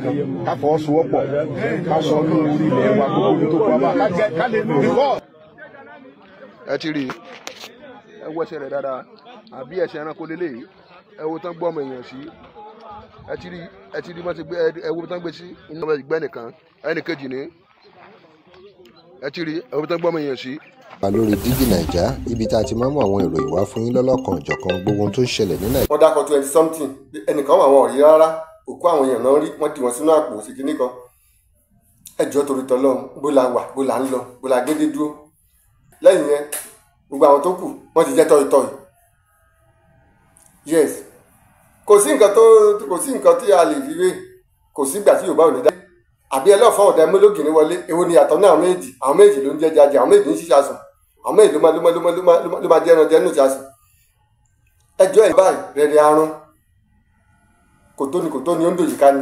Ká fọwọ́sowọ́pọ̀, ká sọ ní orí ilẹ̀ wa, gbogbo ibi tó kọ́ wa ká lè bíkọ́. Ẹ ti rí, ẹ wọ ẹsẹ̀ rẹ̀ dáadáa, àbí ẹsẹ̀ ẹranko lélẹ́yìí? Ẹ wo tán gbọ́ ọmọ èèyàn sí. Ẹ ti rí, ẹ ti rí wọ́n ti gbé. Ẹ wo tán gbé sí inú ọmọ ìgbẹ́ nìkan, ẹnì kejì ní. Ẹ ti rí, ẹ wo tán gbọ́ ọmọ èèyàn sí. Wà lórí Dígì Naija, ibi tá a ti máa ń mú àwọn ìròyìn wá fún yín lọ́lọ́kan òjọ̀kan, gbogbo ohun tó ń ṣẹlẹ̀ ní Nàìjíríà. Wọ́n dákọ̀ 20 something, ẹnìkan wà, wọn ò rí rárá. Òkú àwọn èèyàn náà rí, wọ́n dì wọ́n sínú àpò sí kinní kan. Ẹjọ́, torí tọ́lọ́run, bó la wà, bó la ń lọ, bó la gédé dúró? Lẹ́yìn yẹn, gbogbo àwọn tó kù wọ́n ti jẹ́ tọ́ìtọ́ì. Yes, kò sí nǹkan tó, kò sí nǹkan tí a lè fi wé. Kò sí ìgbà tí Yorùbá ò ní dá àbí ẹlọ́fọ̀ọ́ ọ̀dà mọ́lógìnní wọlé. Èwo ni yàtọ̀ ní àwọn méjì? Àwọn méjì ló ń jẹ́ jajẹ, àwọn méjì ń ṣiṣà sùn, àwọn méjì ló máa jẹ́ ẹran jẹ́ nù ṣàṣùn. Ẹjọ́ ẹ̀ báyìí rẹ̀rẹ̀ arún kò tó ni, kò tó ni ó ń dòjì ká ni.